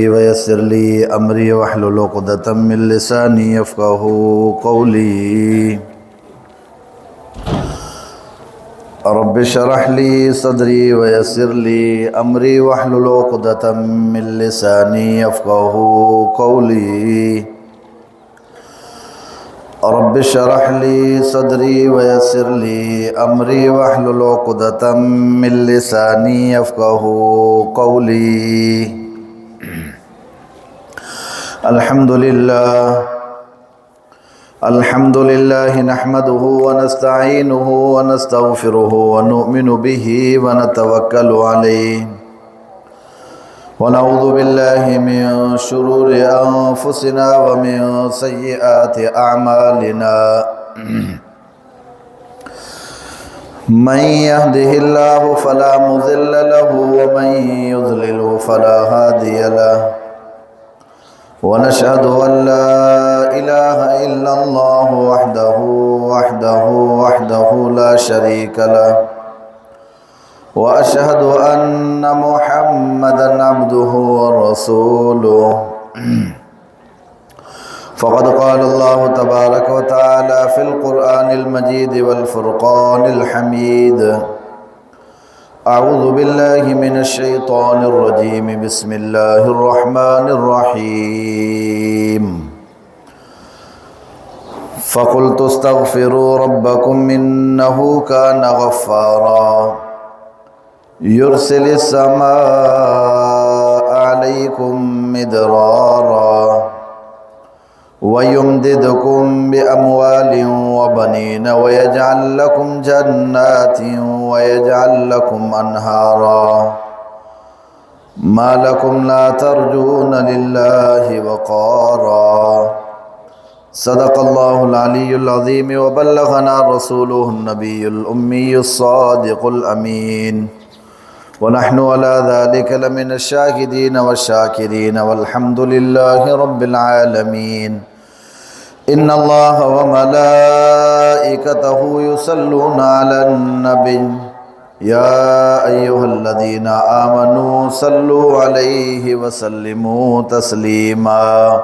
ويسر لي أمري واحلل عقدة من لساني يفقه قولي. رب اشرح لي صدري ويسر لي أمري واحلل عقدة من لساني يفقه قولي. رب اشرح لي صدري ويسر لي أمري واحلل عقدة من لساني يفقه قولي. الحمد لله، الحمد لله نحمده ونستعينه ونستغفره ونؤمن به ونتوكل عليه، ونعوذ بالله من شرور أنفسنا ومن سيئات أعمالنا. من يهده الله فلا مضل له ومن يضلله فلا هادي له، ونشهد أن لا إله إلا الله وحده وحده وحده لا شريك له، وأشهد أن محمدا عبده ورسوله. فقد قال الله تبارك وتعالى في القرآن المجيد والفرقان الحميد: أعوذ بالله من الشيطان الرجيم، بسم الله الرحمن الرحيم. فقلت استغفروا ربكم إنه كان غفارا، يرسل السماء عليكم مدرارا ويمددكم بأموال وبنين ويجعل لكم جنات ويجعل لكم أنهارا. ما لكم لا ترجون لله وقارا. صدق الله العلي العظيم وبلغنا رسوله النبي الأمي الصادق الأمين، ونحن على ذلك لمن الشاهدين والشاكرين، والحمد لله رب العالمين. إن الله وملائكته يصلون على النبي، يا أيها الذين آمنوا صلوا عليه وسلموا تسليما.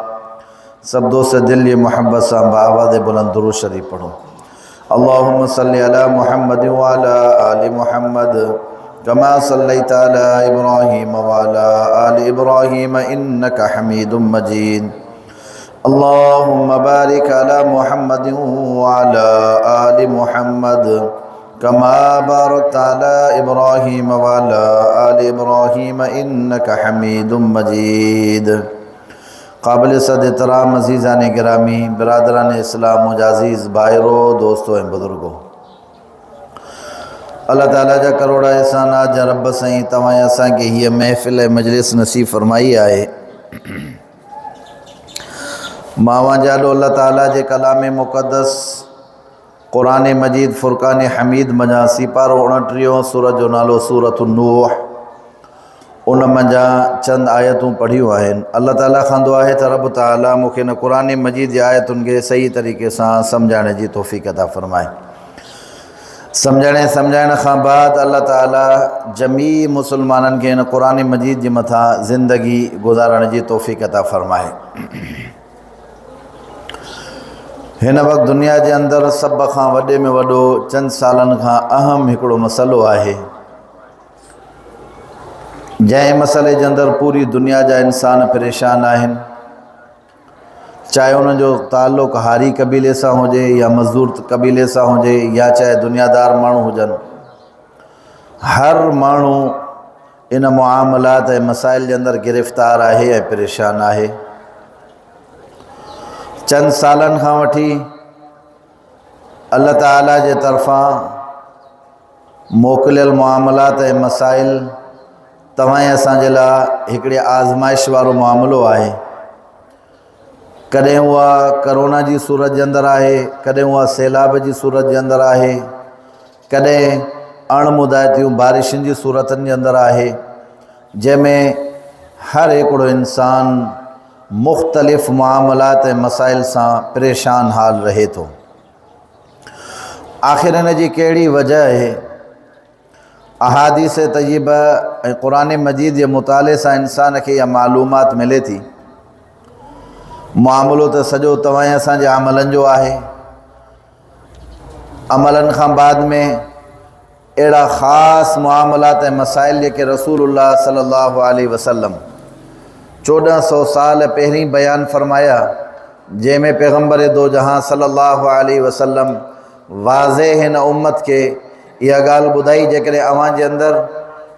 سڀ دوست دل جي محبت سان بآواز بلند درود شريف پڙهو. اللهم صل على محمد وعلى آل محمد كما صليت على إبراهيم وعلى آل إبراهيم إنك حميد مجيد. اللهم بارك على محمد وعلى آل محمد كما باركت على إبراهيم وعلى آل إبراهيم إنك حميد مجيد. قابل صد احترام عزيزان گرامي، برادران اسلام، منهنجا عزيز ڀائرو، دوستو ۽ بزرگو، الله تعاليٰ جا ڪروڙا احسانات جا رب سائين توهان ۽ اسان کي هيء محفل ۽ مجلس نصيب فرمائي آهي. مان اوهان جي آڏو الله تعاليٰ جي ڪلام مقدس قرآن مجيد فرقان حميد منجهان سيپارو 29 سورت جو نالو سورت النوح ان منجهان چند آيتون پڙهيون آهن. الله تعاليٰ کان دعا آهي ته رب تعاليٰ مون کي هن قرآن مجيد جي آيتن کي صحيح طريقي سان سمجهائڻ جي توفيق عطا فرمائي. سمجهڻ ۽ سمجهائڻ کان بعد الله تعاليٰ جميع مسلمانن کي هن قرآن مجيد جي مٿان زندگي گذارڻ جي توفيق عطا فرمائي. هن وقت دنيا جي اندر سڀ کان وڏي ۾ وڏو چند سالن کان اهم هڪڙو مسئلو آهي، جنهن مسئلي جي اندر پوري دنيا جا انسان پريشان آهن، چاهي انهن جو تعلق هاري قبيلي سان هجي يا مزدور قبيلي سان هجي يا چاهي دنيادار ماڻهو هجن، هر ماڻهو ان معاملات ۽ مسائل جي اندر گرفتار آهي ۽ پريشان آهي. چند سالن کان وٺي الله تعاليٰ جي طرفان موڪليل معاملات ۽ مسائل توهان ۽ اسان جي لاء هڪڙي آزمائش وارو معاملو آهي. ڪڏهن اها ڪرونا جي صورت جي اندر آهي، ڪڏهن اها سيلاب جي صورت جي اندر آهي، ڪڏهن اڻ مدائتيون بارشن جي صورتن جي اندر آهي، جنهن ۾ هر هڪڙو انسان مختلف معاملات ۽ مسائل سان پريشان حال رهي ٿو. آخر ان جي ڪهڙي وجه آهي؟ احاديث طيبه ۽ قرآن مجيد جي مطالعي سان انسان کي اها معلومات ملي ٿي. معاملو ته سڄو توهان ۽ اسان جي عملن جو آهي. عملن کان بعد ۾ اهڙا خاص معاملات ۽ مسائل جيڪي رسول الله صلي الله عليه وسلم 1400 سال پهرين بيان فرمايا، جنهن ۾ پيغمبر دو جهان صلي الله عليه وسلم واضح هن امت کي اها ڳالهه ٻڌائي، جيڪڏهن اوهان جي اندر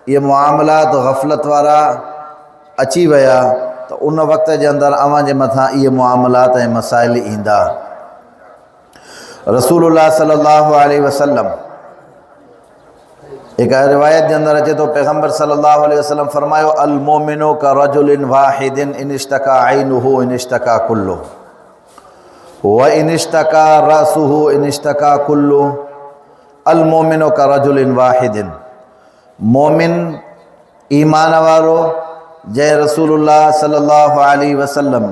اهي معاملات غفلت وارا اچي ويا ته ان وقت جي اندر اوهان جي مٿان اهي معاملات ۽ مسائل ايندا. رسول الله صلي الله عليه وسلم هڪ روايت جي اندر اچي ٿو، پيغمبر صلي الله عليه وسلم فرمايو، المؤمن كرجل واحد ان اشتكى عينه ان اشتكى كله وان اشتكى راسه ان اشتكى كله. المؤمن كرجل واحد، مؤمن ايمان وارو جنهن رسول الله صلي الله عليه وسلم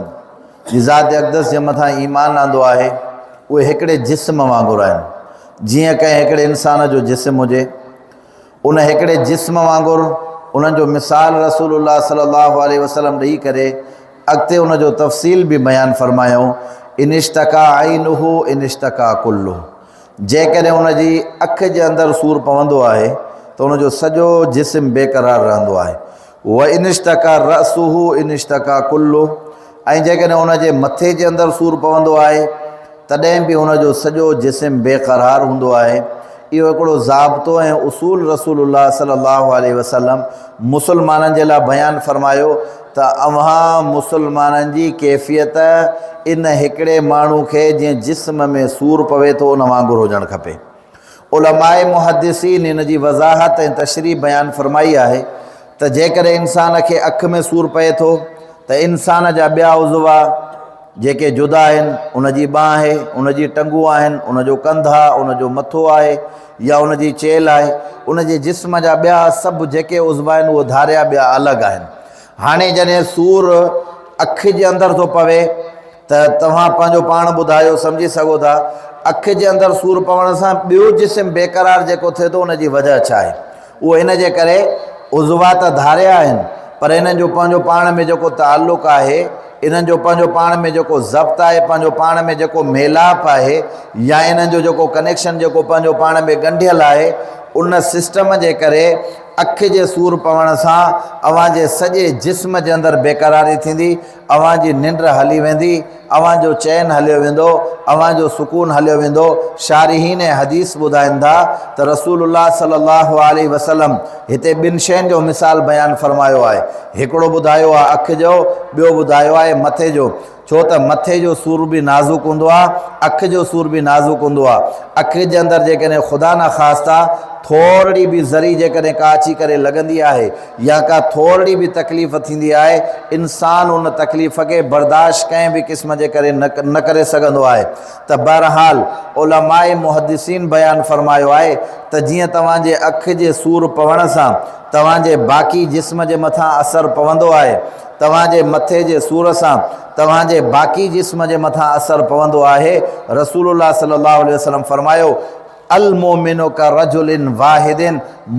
جي ذات اقدس جي مٿان ايمان آندو آهي، اهي هڪڙي جسم وانگر آهن. جيئن ڪنهن هڪڙي انسان جو جسم هجي، ان هڪڙي جسم وانگر انهن جو مثال رسول الله صلي الله عليه وسلم ڏئي ڪري اڳتي ان جو تفصيل به بيان فرمايائون، ان اشتڪا عينه ان اشتڪا ڪله، جيڪڏهن ان جي اک جي اندر سور پوندو آهي ته ان جو سڄو جسم بيقرار رهندو آهي، وان اشتڪا راسه ان اشتڪا ڪله، ۽ جيڪڏهن ان جي مٿي جي اندر سور پوندو آهي تڏهن به ان جو سڄو جسم بيقرار هوندو آهي. اهو هڪڙو ضابطو ۽ اصول رسول الله صلي الله عليه وسلم مسلمانن جي لاء بيان فرمايو ته اوهان مسلمانن جي ڪيفيت ان هڪڙي ماڻهو کي جيئن جسم ۾ سور پوي ٿو ان وانگر هجڻ کپي. علماء محدثين ان جي وضاحت ۽ تشريح بيان فرمائي آهي ته جيڪڏهن انسان کي اک ۾ سور پئي ٿو ته انسان جا ٻيا عضوا جيڪي جدا آهن، ان جي ٻانهن آهي، ان جي ٽنگون آهن، ان جو ڪنڌ آهي، ان جو مٿو آهي يا ان جي چيلهه آهي، ان جي جسم جا ٻيا سڀ جيڪي عضوا آهن اهي ڌاريا ٻيا الڳ آهن. هاڻي جڏهن سور اک جي اندر ٿو پوي ته توهان پنهنجو پاڻ ٻڌايو سمجهي سگهو ٿا، اک جي اندر سور پوڻ سان ٻيو جسم بيقرار جيڪو ٿئي ٿو ان جي وجهه ڇا آهي؟ اهو ان جي ڪري عضوا ته ڌاريا آهن پر انهن جو پنهنجو پاڻ ۾ جيڪو تعلق آهي، انهن جو پنهنجو پاڻ ۾ جيڪو ضبط آهي، پنهنجو پاڻ ۾ جيڪو ميلاپ آهي يا انهن جو جيڪو ڪنيڪشن جيڪو پنهنجو پاڻ ۾ ڳنڍيل آهي، ان سسٽم جي ڪري اک جي سور پوڻ سان اوهان جي سڄي جسم جي اندر بيقراري ٿيندي، اوهان جي ننڊ هلي ويندي، اوهان جو چين هليو ويندو، اوهان جو سڪون هليو ويندو. شارحين حديث ٻڌائن ٿا ته رسول الله صلي الله عليه وسلم هتي ٻن شين جو مثال بيان فرمايو آهي، هڪڙو ٻڌايو آهي اک جو، ٻيو ٻڌايو آهي مٿي جو، ڇو ته مٿي جو سور به نازڪ هوندو آهي، اک جو سور به نازڪ هوندو آهي. اک جي اندر جيڪڏهن خدا نخواسته ٿورڙي به ذري جيڪڏهن ڪا اچي ڪري لڳندي آهي يا ڪا ٿورڙي به تڪليف ٿيندي آهي، انسان ان تڪليف کي برداشت ڪنهن به قسم جي ڪري نه ڪري سگهندو آهي ته بهرحال علماء محدثين بيان فرمايو آهي ته جيئن توهان جي اک جي سور پوڻ سان توهان جي باقي جسم جي مٿان اثر پوندو آهي، توهان جي مٿي جي سور سان توهان جي باقي جسم جي مٿان اثر پوندو آهي. رسول الله صلي الله عليه وسلم فرمايو، المؤمن ڪرجل واحد،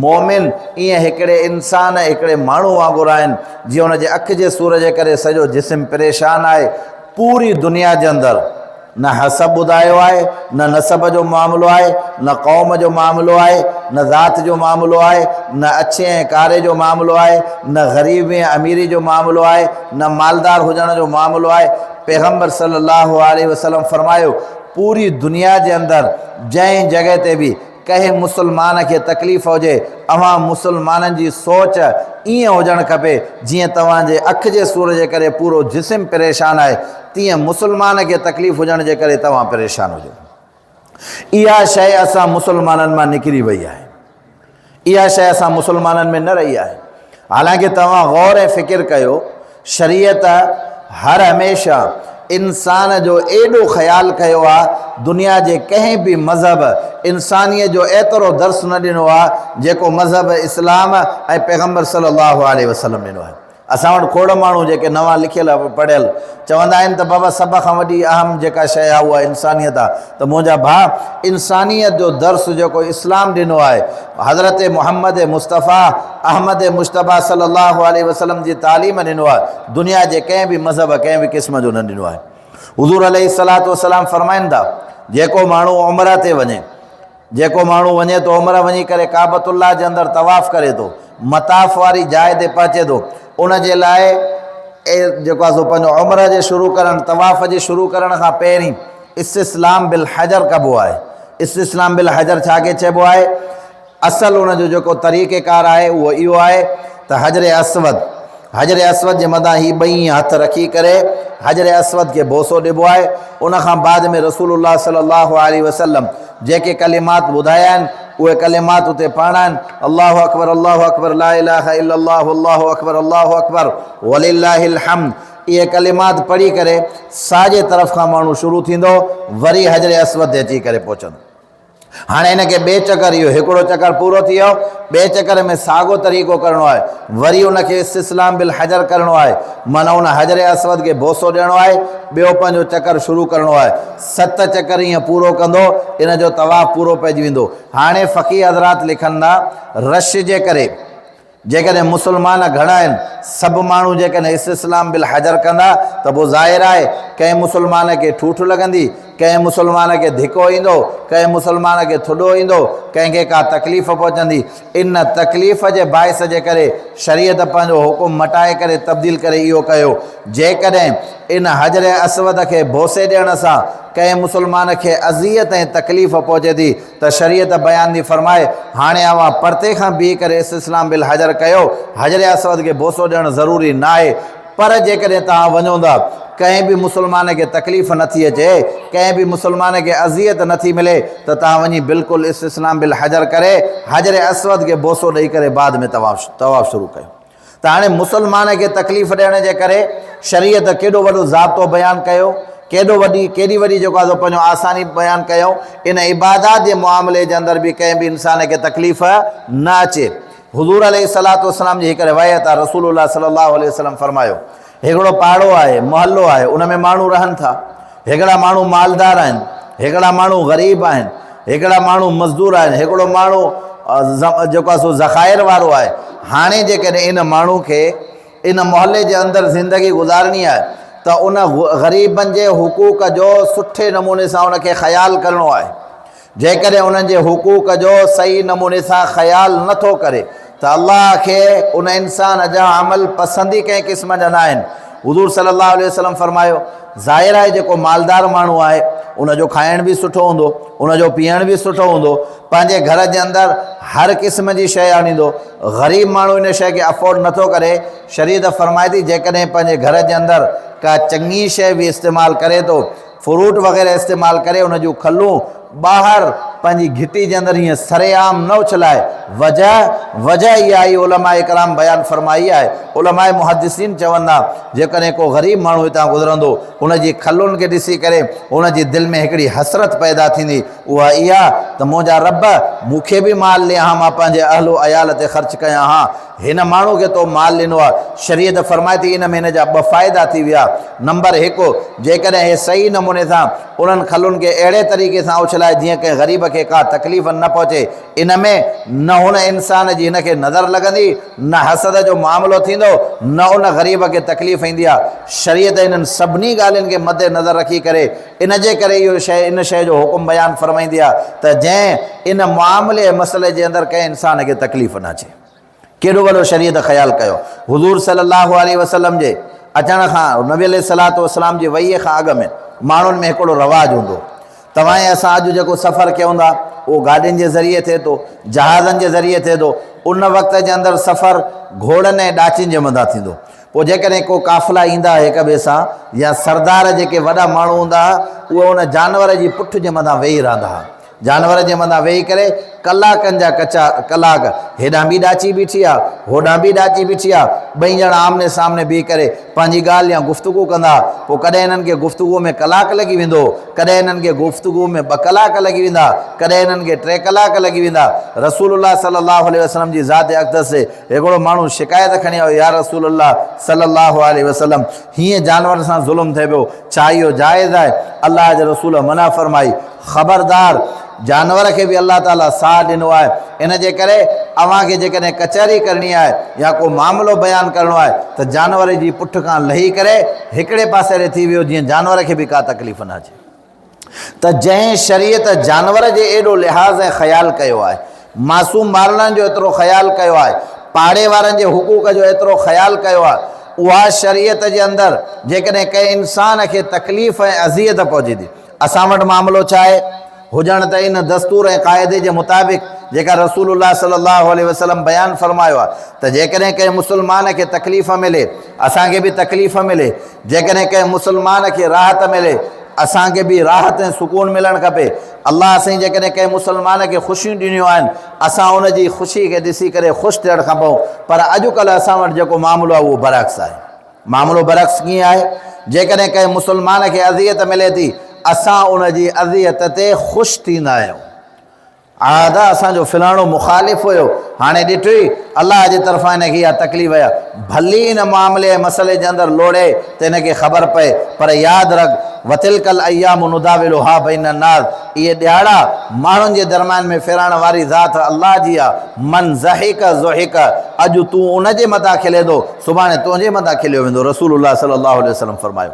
مؤمن ائين هڪڙي انسان، هڪڙي ماڻهو وانگر آهن، جيئن ان جي اک جي سور جي ڪري سڄو جسم پريشان آهي، پوري دنيا جي اندر نه حسب ٻڌايو آهي، نه نسب جو معاملو آهي، نه قوم جو معاملو آهي، نه ذات جو معاملو آهي، نه اڇي ۽ ڪاري جو معاملو آهي، نه غريبي ۽ اميري جو معاملو آهي، نه مالدار هجڻ جو معاملو آهي. پيغمبر صلي الله عليه وسلم فرمايو، پوري دنيا جي اندر جنهن جڳهه تي به ڪنهن مسلمان کي تڪليف هجي، اوهان مسلمانن جي سوچ ائين هجڻ کپي جيئن توهان جي اک جي سور جي ڪري پورو جسم پريشان آهي، تيئن مسلمان کي تڪليف هجڻ جي ڪري توهان پريشان هجو. اها شيء اسان مسلمانن مان نڪري وئي آهي. اها شيء اسان مسلمانن ۾ نه رهي آهي. حالانڪه توهان غور ۽ فڪر ڪيو، شريعت هر هميشه انسان جو ايڏو خيال ڪيو آهي، دنيا جي ڪنهن به مذهب انسانيت جو ايترو درس نه ڏنو آهي، جيڪو مذهب اسلام ۽ پيغمبر صلي الله عليه وسلم ڏنو آهي. اسان وٽ کوڙ ماڻهو جيڪي نوان لکيل پڙهيل چوندا آهن ته بابا سڀ کان وڏي اهم جيڪا شيء آهي اها انسانيت آهي ته منهنجا ڀاء انسانيت جو درس جيڪو اسلام ڏنو آهي حضرت محمد مصطفيٰ احمد مجتبيٰ صلي الله عليه وسلم جي تعليم ڏنو آهي دنيا جي ڪنهن به مذهب ڪنهن به قسم جو نه ڏنو آهي. حضور عليه الصلوة والسلام فرمائن ٿا جيڪو ماڻهو عمره تي وڃي جيڪو ماڻهو وڃي ٿو عمره وڃي ڪري ڪعبة الله جي اندر طواف ڪري ٿو مطاف واري جاء تي پهچي ٿو ان جي لاء جيڪو آهي سو پنهنجو عمره جي شروع ڪرڻ طواف جي شروع ڪرڻ کان پهرين استسلام بالحجر ڪبو آهي. استسلام بالحجر ڇا کي چئبو آهي؟ اصل ان جو جيڪو طريقه ڪار آهي اهو اهو آهي ته حجر اسود حجر اسود جي مٿان هي ٻئي هٿ رکي ڪري حجر اسود کي بوسو ڏبو آهي ان کان بعد ۾ رسول الله صلي الله عليه وسلم جيڪي ڪلمات ٻڌايا آهن اهي ڪلمات اتي پڙهڻا آهن الله اڪبر الله اڪبر لا اله الا الله الله اڪبر الله اڪبر ولله الحمد اهي ڪلمات پڙهي ڪري ساڄي طرف کان ماڻهو شروع ٿيندو وري حجر اسود تي اچي ڪري پهچندو. هاڻي هن کي ٻئي چڪر اهو هڪڙو چڪر پورو ٿي ويو ٻئي چڪر ۾ ساڳو طريقو ڪرڻو آهي وري ان کي استسلام بالحجر ڪرڻو آهي معنيٰ ان حجر اسود کي بوسو ڏيڻو آهي ٻيو پنهنجو چڪر شروع ڪرڻو آهي ست چڪر ائين پورو ڪندو ان جو طواف پورو پئجي ويندو هاڻي فقيه حضرات لکن ٿا رش جي ڪري جيڪڏهن مسلمان گهڻا آهن، سڀ ماڻهو جيڪڏهن استسلام بالحجر ڪندا ته پوء ظاهر آهي ڪنهن مسلمان کي ٺوٺ لڳندي، ڪنهن مسلمان کي ڌڪو ايندو، ڪنهن مسلمان کي ٿڏو ايندو، ڪنهن کي ڪا تڪليف پهچندي. ان تڪليف جي باعث جي ڪري شريعت پنهنجو حڪم مٽائي ڪري تبديل ڪري اهو ڪيو، جيڪڏهن ان حجر اسود کي بوسي ڏيڻ سان ڪنهن مسلمان کي اذيت ۽ تڪليف پهچي ٿي ته شريعت بيان ٿي فرمائي، هاڻي اوهان پرتي کان بيهي ڪري استسلام بالحجر ڪيو، حجر اسود کي بوسو ڏيڻ ضروري ناهي، پر جيڪڏهن توهان وڃو ته ڪنهن به مسلمان کي تڪليف نه ٿي اچي، ڪنهن به مسلمان کي اذيت نه ٿي ملي ته توهان وڃي بلڪل استسلام بالحجر ڪري حجر اسود کي بوسو ڏئي ڪري بعد ۾ طواف شروع ڪيو. ته هاڻي مسلمان کي تڪليف ڏيڻ جي ڪري شريعت ڪيڏو وڏو ضابطو بيان ڪيو، ڪيڏو وڏي ڪيڏي وڏي جيڪو آهي سو پنهنجو آساني بيان ڪيو، ان عبادات جي معاملي جي اندر به ڪنهن به انسان کي تڪليف نه اچي. حضور عليه الصلوة والسلام جي هڪ روايت آهي رسول الله صلي الله عليه وسلم فرمايو، هڪڙو پاڙو آهي، محلو آهي، ان ۾ ماڻهو رهن ٿا، هڪڙا ماڻهو مالدار آهن، هڪڙا ماڻهو غريب آهن، هڪڙا ماڻهو مزدور آهن، هڪڙو ماڻهو جيڪو آهي سو ذخائر وارو آهي. هاڻي جيڪڏهن ان ماڻهو کي ان محلي جي اندر زندگي گذارڻي آهي ته ان غريبن جي حقوق جو سٺي نموني سان ان کي خيال ڪرڻو آهي. جيڪڏهن انهن جي حقوق جو صحيح نموني سان خيال نه ٿو ڪري ته الله کي ان انسان جا عمل پسند ئي ڪنهن قسم جا نه آهن. حضور صلي الله عليه وسلم فرمايو، ظاهر آهي جيڪو مالدار ماڻهو آهي ان جو کائڻ به سٺو هوندو، ان جو پيئڻ به سٺو هوندو، پنهنجي گهر جي اندر هر قسم جي شيء آڻيندو، غريب ماڻهو ان شيء کي افورڊ نه ٿو ڪري، شريعت فرمائي ٿي جيڪڏهن پنهنجي گهر جي اندر ڪا چڱي شيء به استعمال ڪري ٿو فروٽ وغيره استعمال ڪري ان جون کلون ٻاهر پنهنجي گهٽي جي اندر هيئن سرعام نه اڇلائي وجه وجه اها ئي علماء ڪرام بيان فرمائي آهي علماء محدثين چون ٿا جيڪڏهن ڪو غريب ماڻهو هتان گذرندو ان جي کلن کي ڏسي ڪري ان جي دل ۾ هڪڙي حسرت پيدا ٿيندي اها اها ته منهنجا رب مون کي به مال ڏي ها مان پنهنجي اهل و عيال تي خرچ ڪيان ها هن ماڻهو کي تو مال ڏنو آهي، شريعت فرمائي ٿي ان ۾ هن جا ٻه فائدا ٿي ويا، نمبر هڪ، جيڪڏهن هي صحيح نموني سان انهن کلن کي اهڙي طريقي سان اڇلائي جيئن ڪنهن غريب کي ڪا تڪليف نه پهچي، ان ۾ نه هن انسان جي هن کي نظر لڳندي، نه حسد جو معاملو ٿيندو، نه ان غريب کي تڪليف ايندي آهي. شريعت انهن سڀني ڳالهين کي مد نظر رکي ڪري ان جي ڪري اهو شيء ان شيء جو حڪم بيان فرمائيندي آهي ته جنهن ان معاملي ۽ مسئلي جي اندر ڪنهن انسان کي تڪليف نه اچي. ڪيڏو وڏو شريعت خيال ڪيو. حضور صلي الله عليه وسلم جي اچڻ کان نبي عليه الصلوة والسلام جي وحي کان اڳ ۾ ماڻهن ۾ هڪڙو رواج هوندو هو. توهان ۽ اسان اڄ جيڪو سفر ڪيون ٿا اهو گاڏين جي ذريعي ٿئي ٿو، جهازن جي ذريعي ٿئي ٿو. ان وقت جي اندر سفر گهوڙن ۽ ڏاچين جي مٿان ٿيندو. پوء جيڪڏهن ڪو قافلا ايندا هڪ ٻئي سان يا سردار جيڪي وڏا ماڻهو هوندا ها اهي ان جانور جي پٺ جي مٿان ويهي رهندا ها. جانور جي مٿان ويهي ڪري ڪلاڪن جا ڪچا ڪلاڪ هيڏانهن به ڏاچي بيٺي آ، هوڏانهن به ڏاچي بيٺي آ، ٻئي ڄڻا آمني سامني بيهي ڪري پنهنجي ڳالهه يا گفتگو ڪندا. پوء ڪڏهن هنن کي گفتگو ۾ ڪلاڪ لڳي ويندو، ڪڏهن هنن کي گفتگو ۾ ٻه ڪلاڪ لڳي ويندا، ڪڏهن هنن کي ٽي ڪلاڪ لڳي ويندا. رسول الله صلي الله عليه وسلم جي ذات اقدس تي هڪڙو ماڻهو شڪايت کڻي آيو، يا رسول الله صلي الله عليه وسلم! هيئن جانور سان ظلم ٿئي پيو، ڇا اهو جائز آهي؟ الله جي رسول منع فرمائي، خبردار! جانور کي به الله تعاليٰ ساهه ڏنو آهي، ان جي ڪري اوهان کي جيڪڏهن ڪچهري ڪرڻي آهي يا ڪو معاملو بيان ڪرڻو آهي ته جانور جي پٺ کان لهي ڪري هڪڙي پاسيري ٿي ويهو جيئن جانور کي به ڪا تڪليف نه اچي. ته جنهن شريعت جانور جي ايڏو لحاظ ۽ خيال ڪيو آهي، معصوم ٻارڙن جو ايترو خيال ڪيو آهي، پاڙي وارن جي حقوق جو ايترو خيال ڪيو آهي، اها شريعت جي اندر جيڪڏهن ڪنهن انسان کي تڪليف ۽ اذيت پهچي ٿي، اسان وٽ معاملو ڇا آهي؟ هجڻ ته ان دستور ۽ قاعدي جي مطابق جيڪا رسول الله صلي الله عليه وسلم بيان فرمايو آهي ته جيڪڏهن ڪنهن مسلمان کي تڪليف ملي، اسان کي به تڪليف ملي، جيڪڏهن ڪنهن مسلمان کي راحت ملي، اسان کي به راحت ۽ سڪون ملڻ کپي. الله سائين جيڪڏهن ڪنهن مسلمان کي خوشيون ڏنيون آهن، اسان ان جي خوشي کي ڏسي ڪري خوش ٿيڻ کپون، پر اڄڪلهه اسان وٽ جيڪو معاملو آهي اهو برعڪس آهي. معاملو برعڪس ڪيئن آهي؟ جيڪڏهن ڪنهن مسلمان کي اذيت ملي ٿي، اسان ان جي اذيت تي خوش ٿيندا آهيون. آ ادا اسان جو فلاڻو مخالف هيو، هاڻي ڏٺوئي الله جي طرفان هن کي اها تڪليف آئي آهي. ڀلي ان معاملي ۽ مسئلي جي اندر لوڙي ته هن کي خبر پئي، پر ياد رک، وتلک الايام نداولها بين الناس، اهي ڏهاڙا ماڻهن جي درميان ۾ ڦيرائڻ واري ذات الله جي آهي، من ضحڪ ضحڪ، اڄ تون ان جي مٿان کلين ٿو، سڀاڻي تنهنجي مٿان کليو ويندو، رسول الله صلي الله عليه وسلم فرمايو.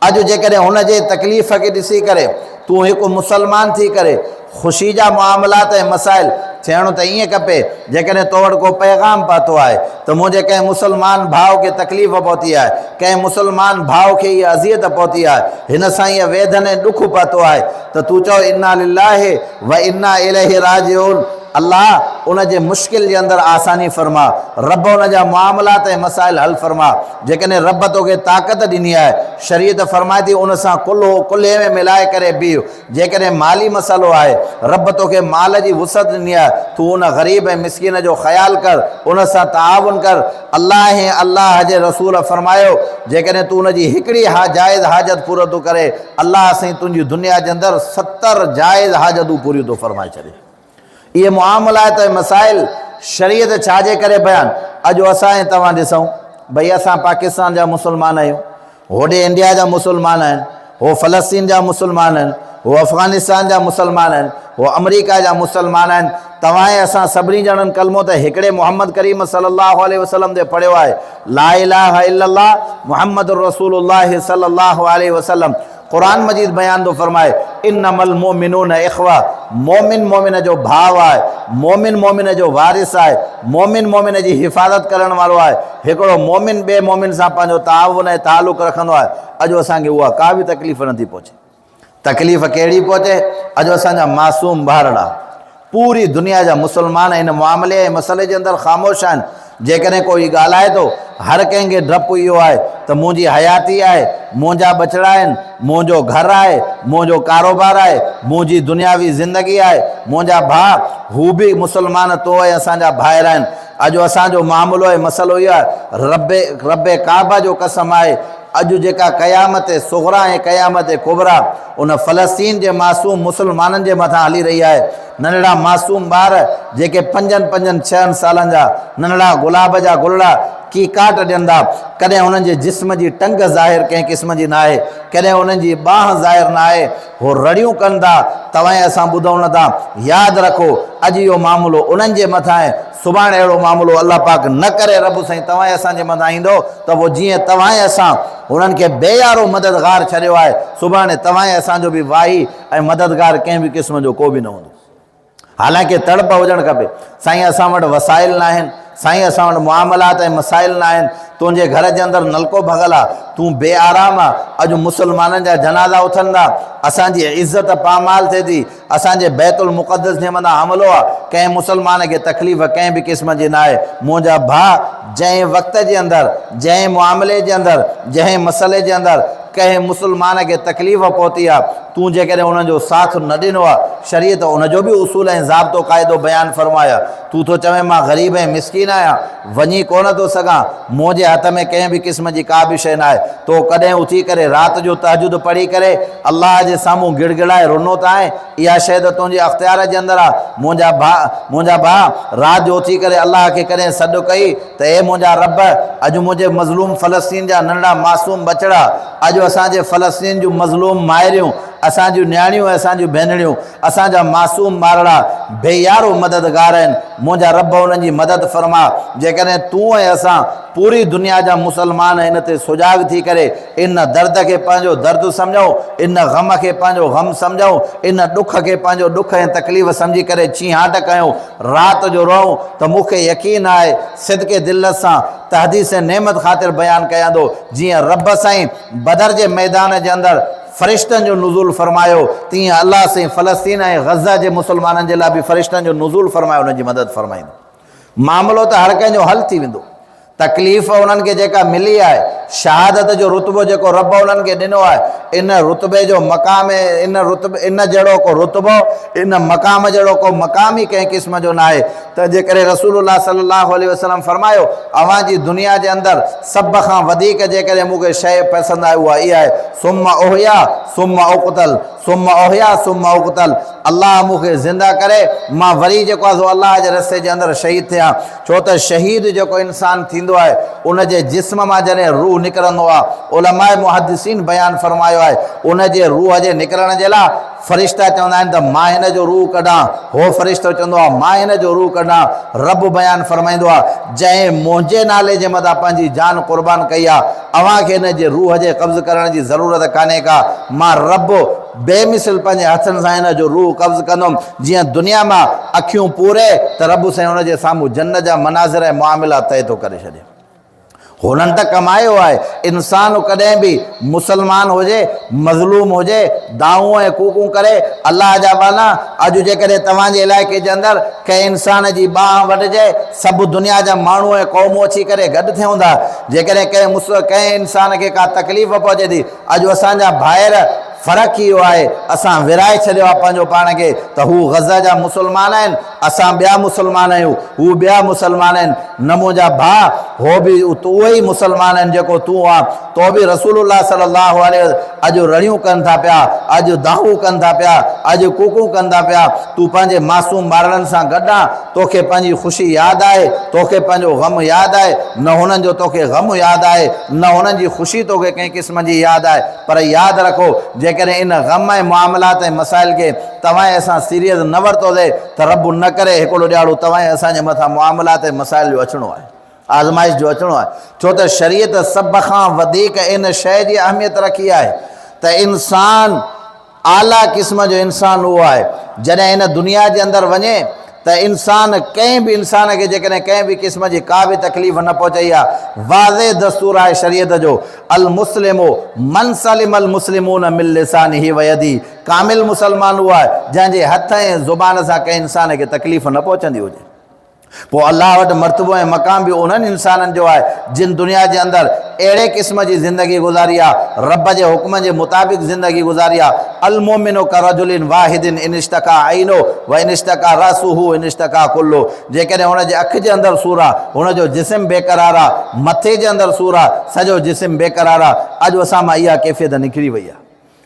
اڄ جيڪڏهن هن جي تڪليف کي ڏسي ڪري تون هڪ مسلمان ٿي ڪري خوشي جا معاملات ۽ مسائل ٿيڻ ته ائين کپي جيڪڏهن تو وٽ ڪو پيغام پهتو آهي ته منهنجي ڪنهن مسلمان ڀاء کي تڪليف پهتي آهي ڪنهن مسلمان ڀاء کي اها اذيت پهتي آهي هن سان اها ويڌن ۽ ڏک پهتو آهي ته تون چئو انا لله و انا اليه راجعون الله ان جي مشڪل جي اندر آساني فرما، رب ان جا معاملات ۽ مسائل حل فرما، جيڪڏهن رب توکي طاقت ڏني آهي، شريعت فرمائي ٿي ان سان ڪلهو ڪلهي ۾ ملائي ڪري بيهه، جيڪڏهن مالي مسئلو آهي، رب توکي مال جي وسعت ڏني آهي، تون ان غريب ۽ مسڪين جو خيال ڪر، ان سان تعاون ڪر، الله ۽ الله جي رسول فرمايو، جيڪڏهن تون ان جي هڪڙي جائز حاجت پورو ٿو ڪري، الله سائين تنهنجي دنيا جي اندر 70 جائز حاجتون پوريون ٿو فرمائي ڇڏي. اهي معاملات ۽ مسائل شريعت ڇا جي ڪري بيان اڄ اسان ۽ توهان ڏسون ڀئي اسان پاڪستان جا مسلمان آهيون هوڏي انڊيا جا مسلمان آهن هو فلسطين جا مسلمان آهن هو افغانستان جا مسلمان آهن هو آمريڪا جا مسلمان آهن توهان ۽ اسان سڀني ڄڻن ڪلمو ته هڪڙي محمد ڪريم صلي الله عليه وسلم تي پڙهيو آهي لا اله الا الله محمد رسول الله صلي الله عليه وسلم قرآن مجيد بيان ٿو فرمائي، انما المؤمنون اخوة، مؤمن مؤمن جو ڀاء آهي، مؤمن مؤمن جو وارث آهي، مؤمن مؤمن جي حفاظت ڪرڻ وارو آهي، هڪڙو مؤمن ٻئي مؤمن سان پنهنجو تعاون ۽ تعلق رکندو آهي، اڄ اسان کي اها ڪا به تڪليف نٿي پهچي. تڪليف ڪهڙي پهچي؟ اڄ اسان جا معصوم ٻارڙا، پوري دنيا جا مسلمان ان معاملي ۽ مسئلي جي اندر خاموش آهن. جيڪڏهن ڪو هي ڳالهائي ٿو، هر ڪنهن کي ڊپ اهو آهي ته منهنجي حياتي آهي، منهنجا ٻچڙا آهن، منهنجو گهر آهي، منهنجو ڪاروبار آهي، منهنجي دنياوي زندگي آهي، منهنجا ڀاء، هو به مسلمان تو ۽ اسان جا ڀائر آهن. اڄ اسان جو معاملو ۽ مسئلو اهو آهي، رب رب ڪعبه جو قسم آهي، اڄ جيڪا قيامت صغريٰ ۽ قيامت ڪبريٰ ان فلسطين جي معصوم مسلمانن جي مٿان هلي رهي آهي، ننڍڙا معصوم ٻار جيڪي پنجن پنجن ڇهن سالن جا ننڍڙا گلاب جا گلڙا ڪيڪاٽ ڏين ٿا، ڪڏهن انهن جي جسم جي ٽنگ ظاهر ڪنهن قسم جي ناهي، ڪڏهن انهن جي ٻانهن ظاهر ناهي، هو رڙيون ڪن ٿا، توهين اسان ٻڌون نه ٿا. ياد رکو اڄ اهو معاملو انهن جي مٿان آهي، سڀاڻي اهڙو معاملو الله پاڪ نه ڪري رب سائين توهان ۽ اسان جي مٿان ايندو ته پوء جيئن توهان ۽ اسان هنن کي بي يارو مددگار ڇڏيو آهي، سڀاڻي توهان ۽ اسان جو به واهي ۽ مددگار ڪنهن به قسم جو ڪو به نه هوندو. حالانڪه تڙپ هجڻ کپي. سائين اسان وٽ وسائل ناهن، سائين اسان وٽ معاملات ۽ مسائل ناهن، تنهنجي گهر جي اندر نلڪو ڀڳل آ، تون بي آرام آ، اڄ مسلمانن جا جنازا اٿن ٿا، اسان جي عزت پامال ٿئي ٿي، اسان جي بيت المقدس جي مٿان حملو آ، ڪنهن مسلمان کي تڪليف ڪنهن به قسم جي ناهي، منهنجا ڀاء جنهن وقت جي اندر، جنهن معاملي جي اندر، جنهن مسئلي جي اندر ڪنهن مسلمان کي تڪليف پهتي آ، تون جيڪڏهن انهن جو ساٿ نه ڏنو آ، شريعت ان جو به اصول ۽ ضابطو قاعدو بيان فرمايو آ. تون ٿو چوين مان غريب ۽ مسڪين آهيان، وڃي ڪونه ٿو سگهان، منهنجي هٿ ۾ ڪنهن به قسم جي ڪا به شيء ناهي. تو ڪڏهن اٿي ڪري رات جو تهجد پڙهي ڪري الله جي سامهون گڙگڙائي رنو ته آهين؟ اها شيء ته تنهنجي اختيار جي اندر آ. منهنجا ڀاء، منهنجا ڀاء، رات جو اٿي ڪري الله کي ڪڏهن سڏ ڪئي ته اي منهنجا رب! اڄ منهنجي مظلوم فلسطين جا ننڍڙا معصوم ٻچڙا، اڄ اسان جي فلسطين جون مظلوم مائريون، اسان جون نياڻيون ۽ اسان جون ڀينريون، اسان جا معصوم ٻارڙا بي يار و مددگار آهن، منهنجا رب انهن جي مدد فرما، جيڪڏهن تون ۽ اسان پوري دنيا جا مسلمان ان تي سجاڳ ٿي ڪري ان درد کي پنهنجو درد سمجهون، ان غم کي پنهنجو غم سمجهون، ان ڏک کي پنهنجو ڏک ۽ تڪليف سمجهي ڪري چيهاٽ ڪيون، رات جو روئون ته مون کي يقين آهي صدق دل سان تحديث نعمت خاطر بيان ڪيان ٿو، جيئن رب سائين بدر جي ميدان جي اندر فرشتن جو نزول فرمايو، تيئن الله سائين فلسطين ۽ غزه جي مسلمانن جي لاء به فرشتن جو نزول فرمائي انهن جي مدد فرمائيندو. معاملو ته هر ڪنهن جو حل ٿي ويندو. تڪليف انهن کي جيڪا ملي آهي، شهادت جو رتبو جيڪو رب انهن کي ڏنو آهي، ان رتبي جو مقام ان رتبي ان جهڙو ڪو رتبو، ان مقام جهڙو ڪو مقام ئي ڪنهن قسم جو ناهي. تنهن جي ڪري رسول الله صلي الله عليه وسلم فرمايو، اوهان جي دنيا جي اندر سڀ کان وڌيڪ جيڪڏهن مون کي شيء پسند آهي اها اها آهي، ثم احيا ثم اقتل ثم احيا ثم اقتل، الله مون کي زنده ڪري مان وري جيڪو آهي سو الله جي رستي جي اندر شهيد ٿيان، ڇو ته شهيد جيڪو انسان ٿيندو آهي ان جي جسم مان جڏهن روح نڪرندو آهي، علماء محدثين بيان فرمايو آهي ان جي روح جي نڪرڻ جي لاء فرشتا چوندا آهن ته مان هن جو روح ڪڍان، هو فرشتو چوندو آهي مان هن جو روح ڪڍان، رب بيان فرمائيندو آهي جنهن منهنجي نالي جي مٿان پنهنجي جان قربان ڪئي آهي اوهان کي هن جي روح جي قبض ڪرڻ جي ضرورت ڪانهي ڪا، مان رب بي مثل پنهنجي هٿن سان هن جو روح قبض ڪندم، جيئن دنيا مان اکيون پوري ته رب سائين هن جي سامهون جنت جا مناظر ۽ معاملا طئي ٿو ڪري ڇڏي. هنن ته ڪمايو آهي. انسان ڪڏهن به مسلمان هجي، مظلوم هجي، دانهون ۽ ڪوڪون ڪري، الله جا ٻانها! اڄ جيڪڏهن توهان جي علائقي جي اندر ڪنهن انسان جي ٻانهن وڍجي، سڀ دنيا جا ماڻهو ۽ قومون اچي ڪري گڏ ٿيون ٿا. جيڪڏهن ڪنهن ڪنهن انسان کي ڪا تڪليف پهچي ٿي، اڄ اسان جا ڀائر فرق اهو آهي، اسان ورهائي ڇڏيو آهي پنهنجو پاڻ کي ته هو غزه جا مسلمان آهن، اسان ٻيا مسلمان آهيون، هو ٻيا مسلمان آهن، نه منهنجا ڀاء، هو به اهي ئي مسلمان آهن جيڪو تون آن، تو به رسول الله صلي الله عليه وسلم اڄ رڙيون ڪن ٿا پيا، اڄ دانهون ڪن ٿا پيا، اڄ ڪوڪون ڪن ٿا پيا، تون پنهنجي معصوم ٻارڙن سان گڏ آن، توکي پنهنجي خوشي ياد آهي، توکي پنهنجو غم ياد آهي، نه هنن جو توکي غم ياد آهي، نه هنن جي خوشي توکي ڪنهن قسم جي ياد آهي، پر ياد رکو جيڪڏهن ان غم ۽ معاملات ۽ مسائل کي توهان ۽ اسان سيريس نه ورتوسي ته رب نه ڪري هڪڙو ڏهاڙو توهان ۽ اسان جي مٿان معاملات ۽ مسائل جو اچڻو آهي، آزمائش جو اچڻو آهي، ڇو ته شريعت سڀ کان وڌيڪ ان شيء جي اهميت رکي آهي ته انسان اعليٰ قسم جو انسان اهو آهي جڏهن هن دنيا جي اندر وڃي ته انسان ڪنهن به انسان کي جيڪڏهن ڪنهن به قسم جي ڪا به تڪليف نه پهچائي آهي واضح دستور آهي شريعت جو المسلم من سلم المسلمون من لسانه ويده ڪامل مسلمان اهو آهي جنهن جي هٿ ۽ زبان سان ڪنهن انسان کي تڪليف نه پهچندي هجي. پوء الله وٽ مرتبو ۽ مقام به انهن انسانن جو آهي جن دنيا جي اندر اهڙي قسم جي زندگي گذاري آهي، رب جي حڪمن جي مطابق زندگي گذاري آهي، المؤمن ڪرجل واحد ان اشتڪا عينه وان اشتڪا راسه ان اشتڪا ڪله جيڪڏهن هن جي اک جي اندر سور آهي، هن جو جسم بيقرار آهي، مٿي جي اندر سور آهي، سڄو جسم بيقرار آهي، اڄ اسان مان اها ڪيفيت نڪري وئي آهي.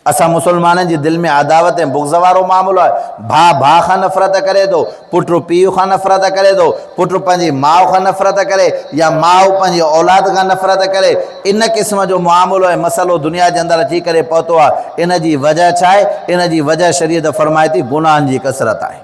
اسان مسلمانن جي دل ۾ عداوت ۽ بغض وارو معاملو آهي. ڀاء ڀاء کان نفرت ڪري ٿو، پٽ پيء کان نفرت ڪري ٿو، پٽ پنهنجي ماء کان نفرت ڪري يا ماء پنهنجي اولاد کان نفرت ڪري. ان قسم جو معاملو ۽ مسئلو دنيا جي اندر اچي ڪري پهتو آهي. ان جي وجهه ڇا آهي؟ ان جي وجهه شريعت فرمائي ٿي گناهن جي ڪثرت آهي.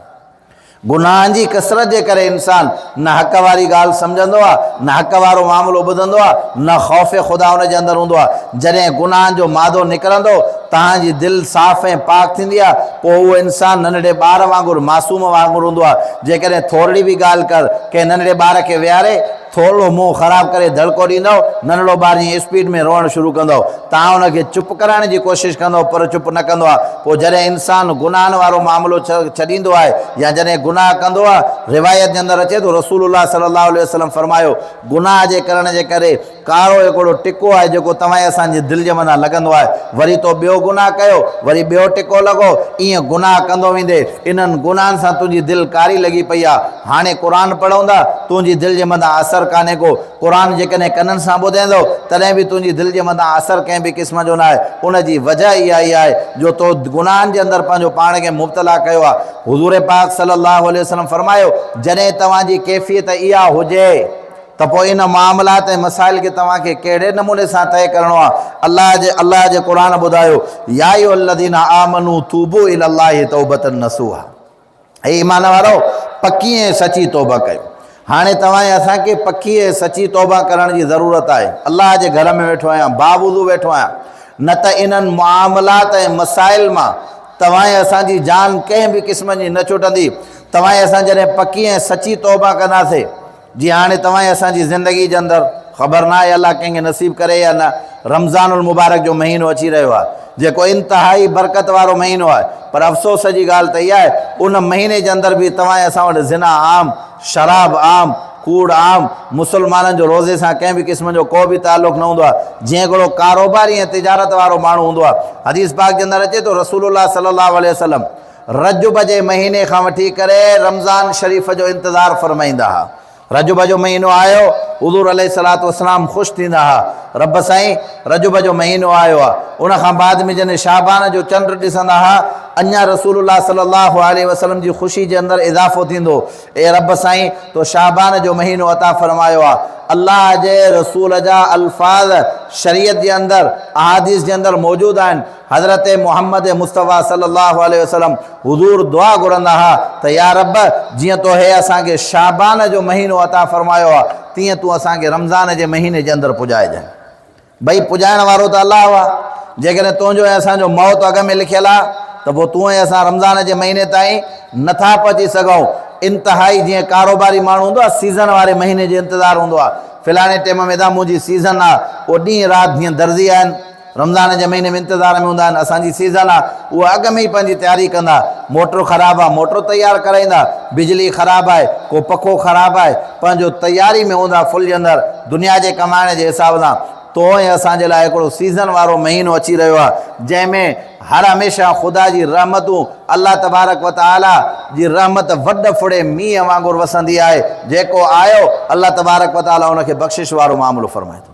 گناهن جي ڪثرت جي ڪري انسان نه حق واري ڳالهه سمجهندو آهي، نه حق وارو معاملو ٻڌندو آهي، نه خوف خدا ان جي اندر هوندو آهي. جڏهن گناهن جو مادو نڪرندو، توهان جي دل صاف ۽ پاڪ ٿيندي آهي، پوء اهو انسان ننڍڙي ٻار وانگر معصوم وانگر هوندو آهي. جيڪڏهن ٿورڙي به ڳالهه ڪر، ڪنهن ننڍڙي ٻار کي ويهاري، ٿورڙو منهن خراب ڪري دڙڪو ڏيندؤ، ننڍڙو ٻار ائين اسپيڊ ۾ روئڻ شروع ڪندو. توهان ان کي چپ ڪرائڻ جي ڪوشش ڪندؤ پر چپ نه ڪندو آهي. پوء جڏهن انسان گناهن وارو معاملو ڇڏيندو آهي يا جڏهن گناهه ڪندو آهي، روايت جي اندر اچي ٿو رسول الله صلي الله عليه وسلم فرمايو، گناهه جي ڪرڻ جي ڪري ڪارو هڪڙو ٽڪو آهي جيڪو توهان ۽ اسان جي دل جي مٿان لڳندو آهي، وري تو ٻيو گناهه ڪيو، وري ٻيو ٽڪو لڳو، ائين گناهه ڪندو ويندي. انهن گناهن سان تنهنجي دل ڪاري لڳي پئي آ. هاڻي قرآن پڙهون ٿا، تنهنجي دل جي مٿان اثر ڪانهي ڪو. قرآن جيڪڏهن ڪنن سان ٻڌين ٿو، تڏهن به تنهنجي دل جي مٿان اثر ڪنهن به قسم جو ناهي. ان جي وجهه اها ئي آهي جو تو گناهن جي اندر پنهنجو پاڻ کي مبتلا ڪيو آهي. حضور پاڪ صلي الله عليه وسلم فرمايو، جڏهن توهان جي ڪيفيت اها هجي ته پوء ان معاملات ۽ مسائل کي توهان کي ڪهڙي نموني سان طئي ڪرڻو آهي. الله جي الله جي قرآن ٻڌايو، يا ايها الذين آمنوا توبوا الي الله توبة نصوحا. اي ايمان وارؤ! پڪي ۽ سچي توبه ڪيو. هاڻي توهان ۽ اسان کي پڪي ۽ سچي توبه ڪرڻ جي ضرورت آهي. الله جي گهر ۾ ويٺو آهيان، باوضو ويٺو آهيان، نه ته انهن معاملات ۽ مسائل مان توهان ۽ اسان جي جان ڪنهن به قسم جي نه ڇٽندي. توهان ۽ اسان جڏهن پڪي ۽ سچي توبه ڪنداسين، جيئن هاڻي توهان ۽ اسان جي زندگي جي اندر خبر ناهي الله ڪنهن کي نصيب ڪري يا نه رمضان المبارڪ جو مهينو اچي رهيو آهي جيڪو انتهائي برڪت وارو مهينو آهي پر افسوس جي ڳالهه ته اها آهي ان مهيني جي اندر به توهان ۽ اسان وٽ زنا عام شراب عام ڪوڙ عام مسلمانن جو روزي سان ڪنهن به قسم جو ڪو به تعلق نه هوندو آهي جيئن هڪڙو ڪاروباري ۽ تجارت وارو ماڻهو هوندو آهي حديث پاڪ جي اندر اچي ٿو رسول الله صلي الله عليه وسلم رجب جي مهيني کان وٺي ڪري رمضان شريف جو انتظار فرمائيندا ها. رجب جو مهينو آيو، حضور عليه الصلوة والسلام خوش ٿيندا ها، رب سائين رجب جو مهينو آيو آ. ان کان بعد ۾ جڏهن شعبان جو چنڊ ڏسندا ها، اڃا رسول الله صلي الله عليه وسلم جي خوشي جي اندر اضافو ٿيندو، اي رب سائين تو شعبان جو مهينو عطا فرمايو آ. الله جي رسول جا الفاظ شريعت جي اندر، احاديث جي اندر موجود آهن. حضرت محمد مصطفيٰ صلي الله عليه وسلم حضور دعا گهرندا ها ته يا رب جيئن تو هي اسان کي شعبان جو مهينو عطا فرمايو آ تيئن تون اسان کي رمضان جي مهيني جي اندر پڄائجانء. ڀئي پڄائڻ وارو ته الله آ، جيڪڏهن تنهنجو ۽ اسان جو موت اڳ ۾ لکيل آ ته پوء تون ۽ اسان رمضان جي مهيني تائين نٿا پهچي سگهون. انتهائي جيئن ڪاروباري ماڻهو هوندو آ سيزن واري مهيني جو انتظار هوندو آ فلاڻي ٽيم ۾ ادا منهنجي سيزن آ اهو ڏينهن رات جيئن درزي آهن رمضان جي مهيني ۾ انتظار ۾ هوندا آهن، اسان جي سيزن آ، اهي اڳ ۾ ئي پنهنجي تياري ڪندا، موٽر خراب آ، موٽر تيار ڪرائيندا، بجلي خراب آهي، ڪو پکو خراب آهي، پنهنجو تياري ۾ هوندا فل جي اندر، دنيا جي ڪمائڻ جي حساب سان، تو ۽ اسان جي لاء هڪڙو سيزن وارو مهينو اچي رهيو آ، جنهن ۾ هر هميشه خدا جي رحمتون، الله تبارڪ و تعاليٰ جي رحمت وڏ ڦڙي مينهن وانگر وسندي آهي، جيڪو آيو، الله تبارڪ و تعاليٰ ان کي بخشش وارو معاملو فرمائي ٿو.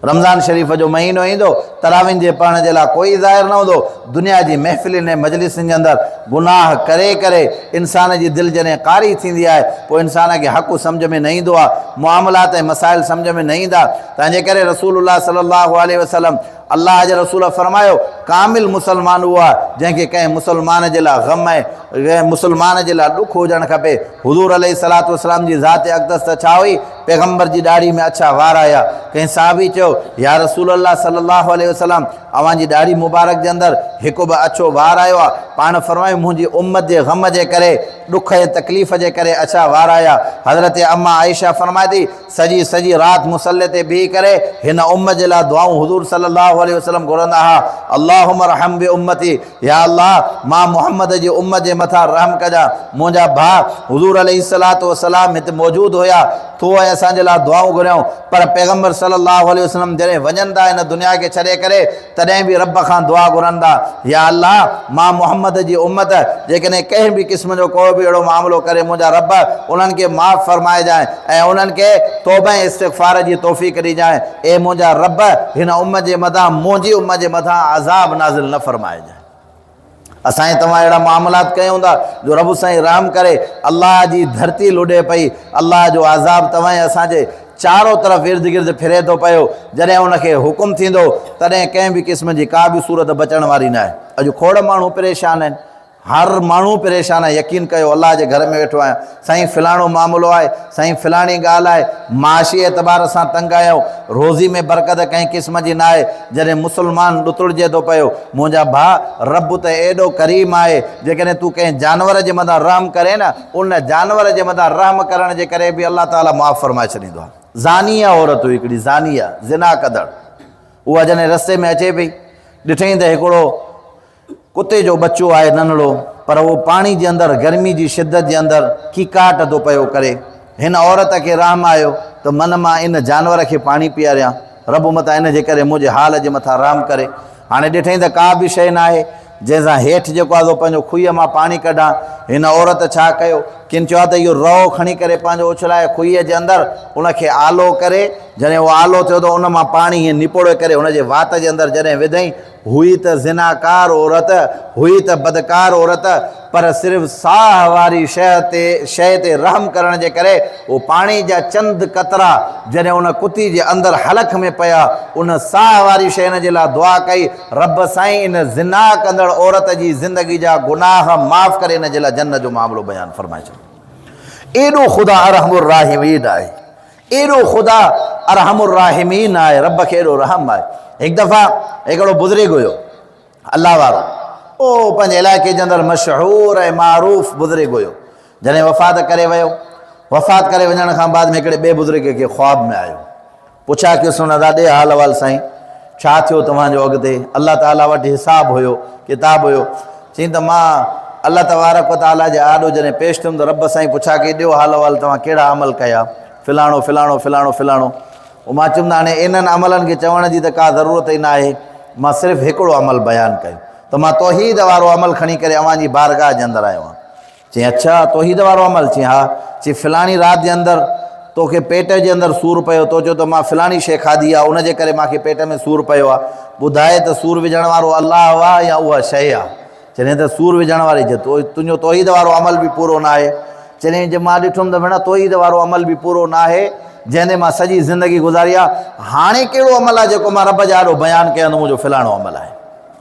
رمضان شريف جو مهينو ايندو، تراوين جي پڙهڻ جي لاء ڪوئي ظاهر نه هوندو، دنيا جي محفلين ۽ مجلسن جي اندر گناهه ڪري ڪري انسان جي دل جڏهن قاري ٿيندي آهي پوء انسان کي حق سمجهه ۾ نه ايندو آهي، معاملات ۽ مسائل سمجهه ۾ نه ايندا، تنهنجي ڪري رسول الله صلي الله عليه وسلم الله جي رسول فرمايو، ڪامل مسلمان اهو آهي جنهن کي ڪنهن مسلمان جي لاء غم ۽ ڪنهن مسلمان جي لاء ڏک هجڻ کپي. حضور عليه الصلوة والسلام جي ذات اقدس ته ڇا هئي؟ پيغمبر جي ڏاڙهي ۾ اڇا وار آيا. ڪنهن صحابي چيو، يا رسول الله صلي الله عليه وسلم! اوهان جي ڏاڙهي مبارڪ جي اندر هڪ به اڇو وار آيو آهي؟ پاڻ فرمايو، منهنجي امت جي غم جي ڪري، ڏک ۽ تڪليف جي ڪري اڇا وار آيا. حضرت اما عائشه فرمائي ٿي، سڄي سڄي رات مصلي تي بيهي ڪري هن امت جي لاء دعائون حضور صلي الله عليه وسلم گهرندا ها، اللهم ارحم بامتي، يا الله مان محمد جي امت جي مٿان رحم ڪجان، منهنجا ڀاء حضور عليه الصلوة والسلام هت موجود هيا، تو ۽ اسان جي لاء دعائون گهريائون، پر پيغمبر صلي الله عليه وسلم جڏهن وڃن ٿا هن دنيا کي ڇڏي ڪري تڏهن به رب کان دعا گهرن ٿا، يا الله! مان محمد جي امت جيڪڏهن ڪنهن به قسم جو ڪو به اهڙو معاملو ڪري منهنجا رب انهن کي معاف فرمائجانء ۽ انهن کي توبه ۽ استغفار جي توفيق ڏجانء، اي منهنجا رب! هن امت جي مٿان منهنجي امت جي مٿان عذاب نازل نه فرمائجانء. اسان ۽ توهان اهڙا معاملات ڪيا هوندا جو رب سائين رحم ڪري الله جي ڌرتي لڏي پئي الله جو عذاب توهان ۽ اسان جي چارو طرف ارد گرد ڦري ٿو پيو جڏهن ان کي حڪم ٿيندو تڏهن ڪنهن به قسم جي ڪا به صورت بچڻ واري ناهي اڄ کوڙ ماڻهو پريشان آهن هر ماڻهو پريشان آهي يقين ڪيو الله جي گهر ۾ ويٺو آهيان سائين فلاڻو معاملو آهي، سائين فلاڻي ڳالهه آهي، معاشي اعتبار سان تنگ آهيون، روزي ۾ برڪت ڪنهن قسم جي ناهي، جڏهن مسلمان ڏتڙجي ٿو پيو، منهنجا ڀاء رب ته ايڏو ڪريم آهي، جيڪڏهن تون ڪنهن جانور جي مٿان رحم ڪرين نه، ان جانور جي مٿان رحم ڪرڻ جي ڪري به الله تعاليٰ معاف فرمائي ڇڏيندو آهي. زانيه عورت هئي هڪڙي زانيه، زنا ڪندڙ، اها جڏهن رستي ۾ اچي پئي، ڏٺائين ته هڪڙو ڪتي جو ٻچو آهي ننڍڙو پر اهو پاڻي جي اندر گرمي جي شدت جي اندر ڪيڪاٽ ٿو پيو ڪري. هن عورت کي رحم آيو ته من مان ان جانور کي پاڻي پياريان، رب متان ان جي ڪري منهنجي حال جي مٿان رحم ڪري. هاڻي ڏٺائين ته ڪا به شيء ناهي، جنهن سان هيٺ جيڪو آهي سو پنهنجو کوهيء مان پاڻي ڪڍان. هن عورت ڇا ڪيو؟ ڪن چيو آهي ته اهو رئو کڻي ڪري پنهنجو اڇلائي کوهيء جي اندر ان کي آلو ڪري، جڏهن اهو آلو ٿيو ته ان مان پاڻي هيئن نپوڙي ڪري هن جي وات جي اندر جڏهن وڌئين، هئي ته زناڪار عورت، هئي ته بدڪار عورت، پر صرف ساهه واري شيء تي شيء تي رحم ڪرڻ جي ڪري اهو پاڻي جا چند قطرا جڏهن ان ڪتي جي اندر حلق ۾ پيا، ان ساهه واري شيء هن جي لاء دعا ڪئي، رب سائين ان زنا ڪندڙ عورت جي زندگي جا گناهه معاف ڪري هن جي لاء جنت جو معاملو بيان فرمائي ڇڏيو. ايڏو خدا ارحم الراحمين آهي. ايڏو خدا ارحم الراحمين آهي، رب کي ايڏو رحم آهي. هڪ دفعا هڪڙو بزرگ هيو الله وارو، او پنهنجي علائقي جي اندر مشهور ۽ معروف بزرگ هيو. جڏهن وفات ڪري ويو، وفات ڪري وڃڻ کان بعد ۾ هڪڙي ٻئي بزرگ کي خواب ۾ آيو. پڇا ڪيس هن ادا ڏي حال احوال سائين، ڇا ٿيو توهان جو اڳتي؟ الله تعاليٰ وٽ حساب هيو، ڪتاب هيو. چيائين ته مان الله تبارڪ و تعاليٰ جي آڏو جڏهن پيش ٿيم ته رب سائين پڇا ڪئي ڏيو حال احوال توهان ڪهڙا عمل ڪيا؟ فلاڻو فلاڻو فلاڻو فلاڻو. مان چيم ته هاڻي انهن عملن کي چوڻ جي ته ڪا ضرورت ئي ناهي، مان صرف هڪڙو عمل بيان ڪيو ته مان توحيد وارو عمل کڻي ڪري اوهان جي بارگاهه جي اندر آيو آهيان. چيائين اڇا توحيد وارو عمل؟ چيائين ها. چيائين فلاڻي رات جي اندر توکي پيٽ جي اندر سور پيو، تو چيو ته مان فلاڻي شيء کاڌي آهي ان جي ڪري مان کي پيٽ ۾ سور پيو آهي، ٻڌاء ته سور وجهڻ وارو الله آهي يا اها شيء آهي؟ چيائين ته سور وجهڻ واري چي تنهنجو توحيد وارو عمل به پورو ناهي. چيائين جي مان ڏٺم ته ڀيڻا توحيد وارو عمل به پورو ناهي جنهن تي مان سڄي زندگي گذاري آهي، هاڻي ڪهڙو عمل آهي جيڪو مان رب جي آڏو بيان ڪيان ته منهنجو فلاڻو عمل آهي.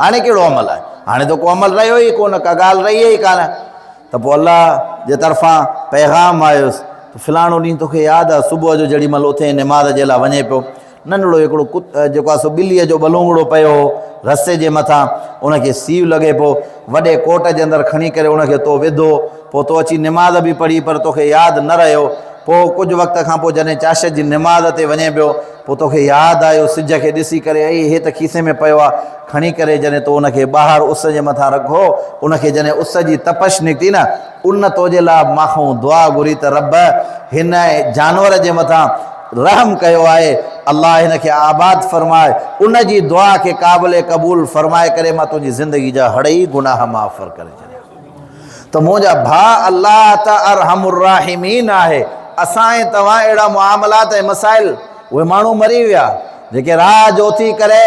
هاڻي ڪهڙو عمل آهي؟ هاڻي ته ڪو عمل رهيو ئي ڪونه، ڪا ڳالهه رهي ئي ڪانه. ته پوء الله جي طرفان پيغام آيس ته فلاڻو ڏينهن توکي ياد آهي صبح جو جهڙي مهل اٿين نماز جي لاء وڃين پيو، ننڍڙو هڪڙو جيڪو آهي سو ٻليء جو ٻلونگڙو پيو هو رستي جي مٿان، ان کي سيء لڳي پيو، وڏي ڪوٽ جي اندر کڻي ڪري ان کي تو وڌو، پوء تو اچي نماز به پڙهي پر توکي ياد نه رهيو، پوء ڪجهه وقت کان پوء جڏهن چاشت جي نماز تي وڃين پيو، پوء توکي ياد آيو سج کي ڏسي ڪري ائي هي ته کيسي ۾ پيو آ، کڻي ڪري جڏهن تو ان کي ٻاهر اس جي مٿان رکو، ان کي جڏهن اس جي تپش نڪتي نه، ان تو جي لاء مان کان دعا گهري ته رب هن جانور جي مٿان رحم ڪيو آهي، الله هن کي آباد فرماء، ان جي دعا کي قابل قبول فرمائي ڪري مان تنهنجي زندگي جا هڙئي گناهه معاف ڪري ڇڏيا. ته منهنجا ڀاء الله ته ارحم الراحمين آهي، اسان ۽ توهان اهڙا معاملات ۽ مسائل، اهي ماڻهو مري ويا، جيڪي رات جو اٿي ڪري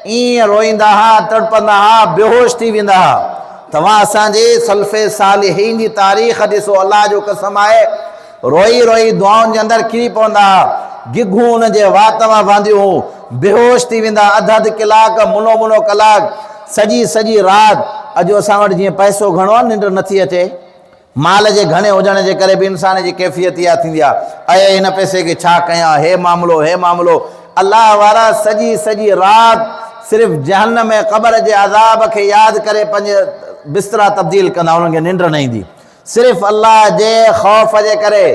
ائين روئيندا ها، تڙپندا ها، بيهوش ٿي ويندا ها. توهان اسان جي سلف صالحين جي تاريخ ڏسو، الله جو قسم آهي، روئي روئي دعائن جي اندر ڪري پوندا ها، گگهون انهن جي وات مان وهنديون هيون، بيهوش ٿي ويندا اڌ اڌ ڪلاڪ، منو منو ڪلاڪ، سڄي سڄي رات. اڄ اسان وٽ جيئن پئسو گهڻو آهي ننڊ نٿي اچي. مال جي گهڻي هجڻ جي ڪري به انسان جي ڪيفيت اها ٿيندي آهي، اي هن پئسي کي ڇا ڪيان، هي معاملو، هي معاملو. الله وارا سڄي سڄي رات صرف جهنم ۽ قبر جي عذاب کي ياد ڪري پنهنجي بسترا تبديل ڪندا، انهن کي ننڊ نه ايندي. صرف الله جي خوف جي ڪري،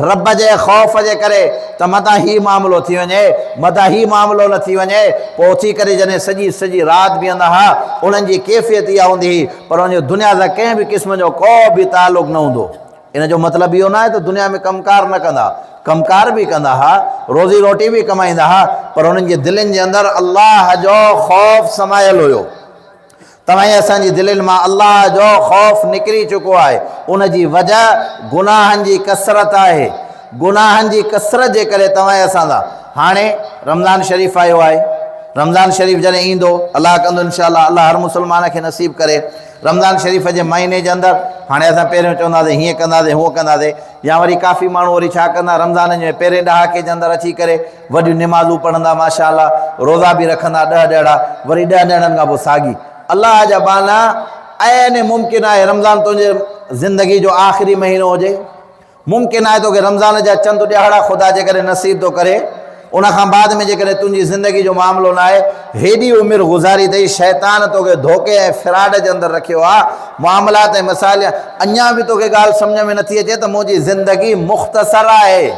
رب جي خوف جي ڪري ته متان هي معاملو ٿي وڃي، متان هي معاملو نه ٿي وڃي، پوء اٿي ڪري جڏهن سڄي سڄي رات بيهندا ها، انهن جي ڪيفيت اها هوندي هئي، پر انهن جو دنيا سان ڪنهن به قسم جو ڪو به تعلق نه هوندو. ان جو مطلب اهو ناهي ته دنيا ۾ ڪم ڪار نه ڪندا، ڪم ڪار به ڪندا ها، روزي روٽي به ڪمائيندا ها، پر انهن جي دلين جي اندر الله جو خوف سمايل هيو. توهان ۽ اسان جي دلين مان الله جو خوف نڪري چڪو آهي، ان جي وجه گناهن جي ڪثرت آهي، گناهن جي ڪثرت جي ڪري توهان ۽ اسان سان هاڻي رمضان شريف آيو آهي، رمضان شريف جڏهن ايندو الله ڪندو انشاء الله الله هر مسلمان کي نصيب ڪري رمضان شريف جي مهيني جي اندر هاڻي اسان پهريون چونداسين هيئن ڪنداسين هونء ڪنداسين يا وري ڪافي ماڻهو وري ڇا ڪندا رمضان جي پهرين ڏهاڪي جي اندر اچي ڪري وڏيون نمازون پڙهندا ماشاء الله روزا به رکندا ڏهه ڏهڙا وري ڏهه ڏهڙن کان پوء ساڳي الله جا ٻانها عين ممڪن آهي رمضان تنهنجي زندگي جو آخري مهينو هجي ممڪن آهي توکي رمضان جا چند ڏهاڙا خدا جيڪڏهن نصيب ٿو ڪري ان کان بعد ۾ جيڪڏهن تنهنجي زندگي جو معاملو نه آهي هيڏي عمر گذاري اٿئي شيطان توکي ڌوڪي ۽ فراڊ جي اندر رکيو آهي معاملات ۽ مسائل اڃا به توکي ڳالهه سمجھ ۾ نٿي اچي ته منهنجي زندگي مختصر آهي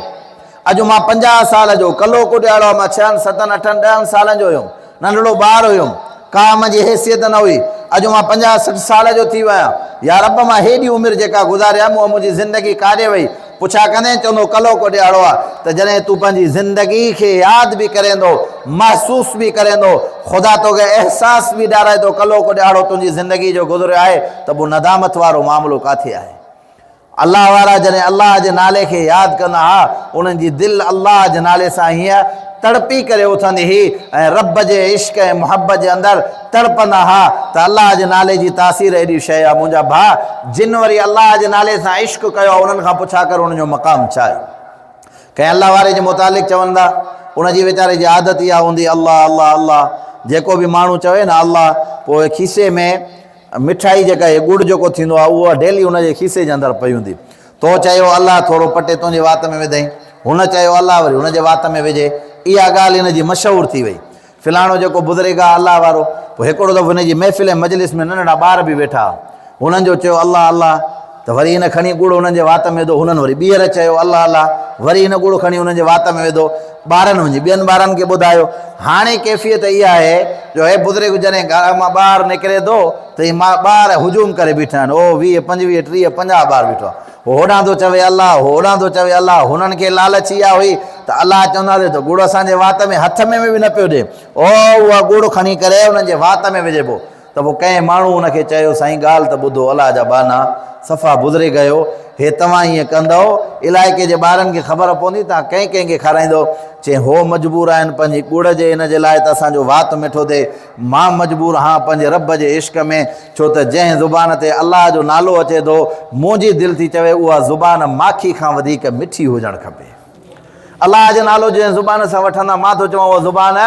اڄ مان 50 سال جو، ڪلهوڪو ڏهاڙو آ، مان ڇهن، ستن، اٺن، ڏهن سالن جو هيم، ننڍڙو ٻار هيم. ڪا منهنجي حيثيت نه هئي. اڄ مان 50 60 سال جو ٿي ويو آهيان. يا رب مان هيڏي عمر جيڪا گذاري آهي، مون منهنجي زندگي ڪاڏي وئي؟ پڇا ڪندين، چوندو ڪلهوڪو ڏهاڙو آهي ته جڏهن تون پنهنجي زندگي کي ياد به ڪريندو، محسوس به ڪريندو، خدا توکي احساس به ڏيارائي ٿو ڪلهوڪو ڏهاڙو تنهنجي زندگي جو گذريو آهي ته پوء ندامت وارو معاملو ڪاٿي آهي؟ الله وارا جڏهن الله جي نالي کي ياد ڪندا ها، انهن جي دل الله جي نالي سان هيئن تڙپي ڪري اٿندي هئي ۽ رب جي عشق ۽ محبت جي اندر تڙپندا ها ته الله جي نالي جي تاثير ايڏي شيء آهي. منهنجا ڀاء جن وري الله جي نالي سان عشق ڪيو آهي انهن کان پڇا ڪر انهن جو مقام ڇا آهي. ڪنهن الله واري جي متعلق چون ٿا ان جي ويچاري جي عادت اها هوندي الله الله الله جيڪو به ماڻهو چوي نه الله پوء کيسي ۾ مٺائي جيڪا هي ڳڙ جيڪو ٿيندو آهي اها ڊيلي هن جي کيسي جي اندر پئي هوندي. تو چيو الله ٿورو پٽي تنهنجي وات ۾ وڌئين. هن چيو الله وري هن جي وات ۾ وجهي. اها ڳالهه هن جي مشهور ٿي وئي. فلاڻو جيڪو بزرگ آهي الله وارو. پوء هڪڙو دفعو هن جي محفل ۽ مجلس ۾ ننڍڙا ٻار به ويٺا ها. هنن جو چيو الله الله ته وري هن کڻي ڳڙ هنن جي وات ۾ وڌو. هنن وري ٻيهر چيو الله الله. وري هن ڳڙ کڻي هنن جي وات ۾ وڌو. ٻارن وڃي ٻين ٻارن کي ٻڌايو. هاڻي ڪيفيت اها آهي جو هي بزرگ جڏهن گهر مان ٻاهر نڪري ٿو ته هي ٻار هجوم ڪري بيٺا آهن. او 20، 25، 30، 50 ٻار بيٺو آهي. هو هوڏانهن ٿو چوي الله، هو هوڏانهن ٿو چوي الله. هنن کي لالچ اها هئي ته الله چونداسين ته ڳڙ اسان جي وات ۾ هٿ ۾ به نه پيو ڏي. او اها ڳڙ کڻي ڪري انهن جي وات ۾ وجهي پيو. ته پوء ڪنهن ماڻهو ان کي چيو، سائين ڳالهه ته ٻڌو، الله جا ٻانها، صفا بزرگ آهيو، هي توهان ائين ڪندؤ، علائقي جي ٻارن کي خبر پوندي، توهان ڪنهن ڪنهن کي کارائيندؤ؟ چيائين، هو مجبور آهن پنهنجي ڳڙ جي ان جي لاء ته اسان جو وات مٺو ٿئي، مان مجبور هان پنهنجي رب جي عشق ۾، ڇو ته جنهن زبان تي الله جو نالو اچي ٿو، منهنجي دل ٿي چوي اها زبان ماکي کان وڌيڪ مٺي هجڻ کپي. الله جو نالو جنهن زبان سان وٺندا مان ٿو چوان اها زبان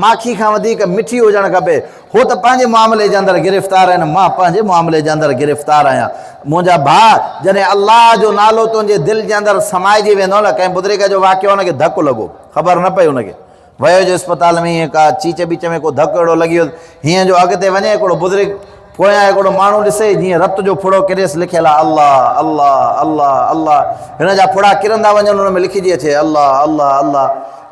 ماکي کان وڌيڪ مٺي هجڻ کپي. هو ته پنهنجي معاملي جي اندر گرفتار آهن، مان پنهنجي معاملي جي اندر گرفتار آهيان. منهنجا ڀاء جڏهن الله جو نالو تنهنجي دل جي اندر سمائجي ويندو نه، ڪنهن بزرگ جو واقعو هن کي ڌڪ لڳو، خبر نه پئي هن کي، ويو جو اسپتال ۾ ائين ڪا چيچ ٻيچ ۾ ڪو ڌڪ اهڙو لڳي ويس، هيئن جو اڳتي وڃي هڪڙو بزرگ پويان هڪڙو ماڻهو ڏسي جيئن رت جو ڦڙو ڪريس لکيل آهي الله الله الله الله هن جا ڦڙا ڪرندا وڃن ان ۾ لکجي اچي الله الله الله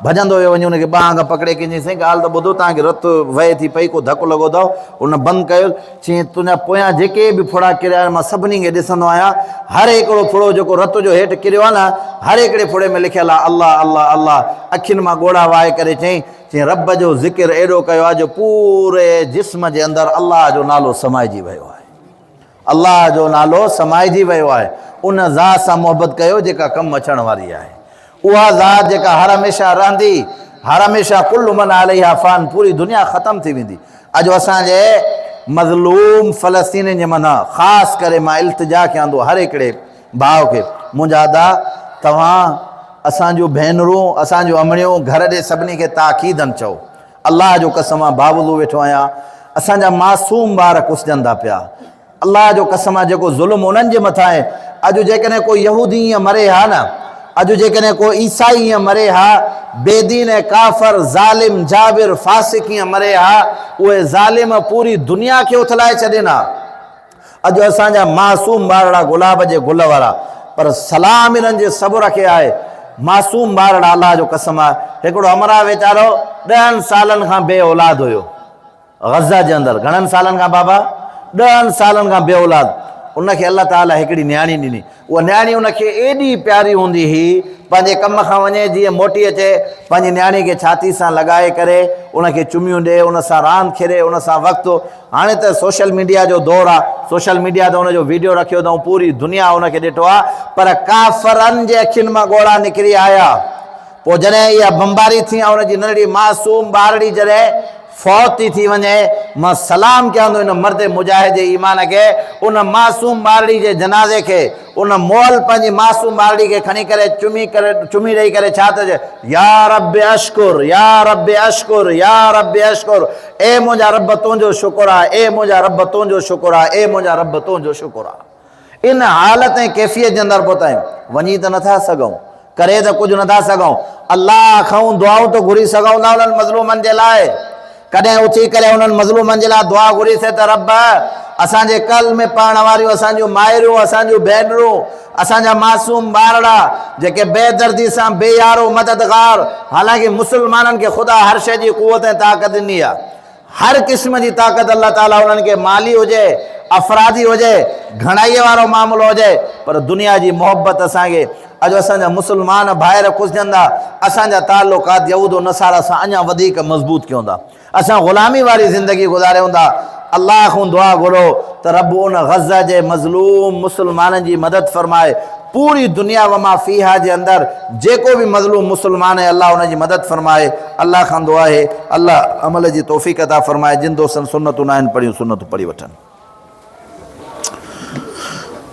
ڀڄندو ويو وڃي ان کي ٻانهن کان پڪڙي ڪنجي سائين ڳالهه ته ٻڌو توهان کي رت وهي ٿي پئي ڪو ڌڪ لڳو اٿو ان بند ڪيو چيائين تنهنجا پويان جيڪي به ڦڙا ڪريا آهن مان سڀني کي ڏسندو آهيان هر هڪڙو ڦڙو جيڪو رت جو هيٺ ڪريو آهي نه هر هڪڙي ڦڙي ۾ لکيل آهي الله الله الله اکين مان ڳوڙها وهائي ڪري چيائين چيائين رب جو ذڪر اهڙو ڪيو آهي جو پوري جسم جي اندر الله جو نالو سمائجي ويو آهي الله جو نالو سمائجي ويو آهي ان ذات سان محبت ڪيو جيڪا ڪم اچڻ واري آهي اها ذات جيڪا هر هميشه رهندي، هر هميشه ڪل من عليها فان پوري دنيا ختم ٿي ويندي. اڄ اسان جي مظلوم فلسطينين جي منان خاص ڪري مان التجا ڪيان ٿو هر هڪڙي ڀاء کي منهنجا ادا توهان اسان جون ڀينرون اسان جون امڙيون گهر ڏي سڀني کي تاڪيدن چئو الله جو قسم آ باوضو ويٺو آهيان اسان جا معصوم ٻار ڪسجن ٿا پيا الله جو قسم آ جيڪو ظلم انهن جي مٿان آهي اڄ جيڪڏهن ڪو يهودي ائين مري ها نه اڄ جيڪڏهن ڪو عيسائي ائين مري ها بي دين ۽ ڪافر ظالم جابر فاسق ائين مري ها اهي ظالم پوري دنيا کي اٿلائي ڇڏين ها اڄ اسان جا معصوم ٻارڙا گلاب جي گل وارا پر سلام انهن جي صبر کي آهي معصوم ٻارڙا الله جو قسم آ هڪڙو همراهه ويچارو ڏهن سالن کان بي اولاد هيو غزه جي اندر گهڻن سالن کان بابا؟ ڏهن سالن کان بي اولاد. ان کي الله تعاليٰ هڪڙي نياڻي ڏني. اها نياڻي ان کي ايڏي پياري هوندي هئي، پنهنجي ڪم کان وڃي جيئن موٽي اچي، پنهنجي نياڻي کي ڇاتي سان لڳائي ڪري ان کي چميون ڏي، ان سان راند کيڏي، ان سان وقت. هاڻي ته سوشل ميڊيا جو دور آ، سوشل ميڊيا تي ان جو ويڊيو رکيو اٿئون، پوري دنيا ان کي ڏٺو آ، پر ڪافرن جي اکين مان ڳوڙها نڪري آيا. پوء جڏهن اها بمباري ٿي ۽ ان جي ننڍڙي معصوم ٻارڙي جڏهن فوت ٿي ٿي وڃي، مان سلام ڪيان ٿو ان مرد مجاهد جي ايمان کي، ان معصوم ٻارڙي جي جنازي کي، ان مئل پنهنجي معصوم ٻارڙي کي کڻي ڪري چمي ڪري چمي ڏئي ڪري ڇا ٿو چئي، يا رب اشڪر، يا رب اشڪر، يا رب اشڪر، اي منهنجا رب تنهنجو شڪر آ، اي منهنجا رب تنهنجو شڪر آ، اي منهنجا رب تنهنجو شڪر آ. ان حالت ۽ ڪيفيت جي اندر پهتا آهيون. وڃي ته نٿا سگهون، ڪري ته ڪجهه نٿا سگهون، الله کان دعائون ته گهري سگهون ٿا انهن مظلومن جي لاء. ڪڏهن اٿي ڪري انهن مظلومن جي لاء دعا گهريسين ته رب! اسان جي ڪل ۾ پڙهڻ واريون اسان جون مائرون، اسان جون ڀينرون، اسان جا معصوم ٻارڙا جيڪي بي دردي سان بي يارو مددگار، حالانڪه مسلمانن کي خدا هر شيء جي قوت ۽ طاقت ڏني آهي. هر قسم جي طاقت الله تعاليٰ انهن کي مالي هجي، افرادي هجي، گهڻائيء وارو معاملو هجي، پر دنيا جي محبت اسان کي اڄ اسان جا مسلمان ڀائر ڪسجندا، اسان جا تعلقات يهود و نصارا سان اڃا وڌيڪ مضبوط ڪيون ٿا. اسان غلامي واري زندگي گذاريون ٿا. الله کان دعا گهرو ته رب ان غزه جي مظلوم مسلمانن جي مدد فرمائي. پوري دنيا وما فيها جي اندر جيڪو به مظلوم مسلمان آهي الله ان جي مدد فرمائي. الله کان دعا آهي الله عمل جي توفيق عطا فرمائي. جن دوستن سنتون ناهن پڙهيون سنتون پڙهي وٺن.